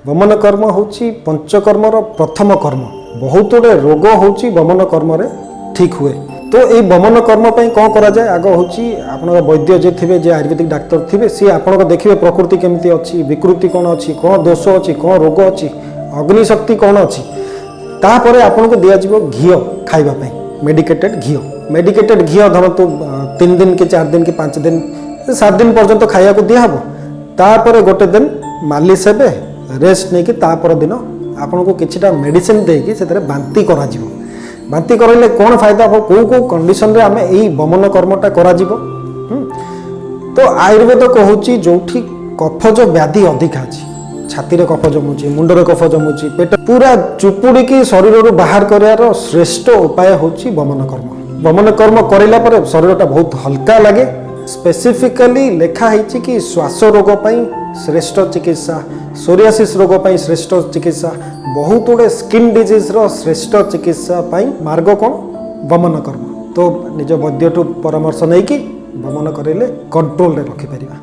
ବମନ କର୍ମ ହେଉଛି ପଞ୍ଚକର୍ମର ପ୍ରଥମ କର୍ମ। ବହୁତ ଗୁଡ଼ିଏ ରୋଗ ହେଉଛି ବମନ କର୍ମରେ ଠିକ୍ ହୁଏ। ତ ଏଇ ବମନ କର୍ମ ପାଇଁ କ'ଣ କରାଯାଏ? ଆଗ ହେଉଛି ଆପଣଙ୍କ ବୈଦ୍ୟ ଯିଏ ଥିବେ, ଯିଏ ଆୟୁର୍ବେଦିକ ଡାକ୍ତର ଥିବେ, ସିଏ ଆପଣଙ୍କ ଦେଖିବେ ପ୍ରକୃତି କେମିତି ଅଛି, ବିକୃତି କ'ଣ ଅଛି, କ'ଣ ଦୋଷ ଅଛି, କ'ଣ ରୋଗ ଅଛି, ଅଗ୍ନିଶକ୍ତି କ'ଣ ଅଛି। ତାପରେ ଆପଣଙ୍କୁ ଦିଆଯିବ ଘିଅ ଖାଇବା ପାଇଁ, ମେଡିକେଟେଡ୍ ଘିଅ। ମେଡିକେଟେଡ୍ ଘିଅ ଧରନ୍ତୁ 3 ଦିନ କି 4 ଦିନ କି 5 ଦିନ, 7 ଦିନ ପର୍ଯ୍ୟନ୍ତ ଖାଇବାକୁ ଦିଆହେବ। ତାପରେ ଗୋଟେ ଦିନ ମାଲିସ ହେବେ, ରେଷ୍ଟ ନେଇକି ତା ପର ଦିନ ଆପଣଙ୍କୁ କିଛିଟା ମେଡ଼ିସିନ ଦେଇକି ସେଥିରେ ବାନ୍ତି କରାଯିବ। ବାନ୍ତି କରାଇଲେ କ'ଣ ଫାଇଦା ହେବ? କେଉଁ କେଉଁ କଣ୍ଡିସନରେ ଆମେ ଏଇ ବମନ କର୍ମଟା କରାଯିବ? ତ ଆୟୁର୍ବେଦ କହୁଛି, ଯେଉଁଠି କଫଜ ବ୍ୟାଧି ଅଧିକା ଅଛି, ଛାତିରେ କଫ ଜମୁଛି, ମୁଣ୍ଡରେ କଫ ଜମୁଛି, ପେଟ ପୁରା ଚୁପୁଡ଼ିକି ଶରୀରରୁ ବାହାର କରିବାର ଶ୍ରେଷ୍ଠ ଉପାୟ ହେଉଛି ବମନ କର୍ମ। ବମନ କର୍ମ କରିଲା ପରେ ଶରୀରଟା ବହୁତ ହଲକା ଲାଗେ। ସ୍ପେସିଫିକାଲି ଲେଖା ହେଇଛି କି ଶ୍ୱାସ ରୋଗ ପାଇଁ ଶ୍ରେଷ୍ଠ ଚିକିତ୍ସା, ସୋରିଆସିସ୍ ରୋଗ ପାଇଁ ଶ୍ରେଷ୍ଠ ଚିକିତ୍ସା, ବହୁତ ଗୁଡ଼ିଏ ସ୍କିନ୍ ଡିଜିଜ୍ର ଶ୍ରେଷ୍ଠ ଚିକିତ୍ସା ପାଇଁ ମାର୍ଗ କ'ଣ? ବମନ କର୍ମ। ତ ନିଜ ବୈଦ୍ୟଠୁ ପରାମର୍ଶ ନେଇକି ବମନ କରାଇଲେ କଣ୍ଟ୍ରୋଲରେ ରଖିପାରିବା।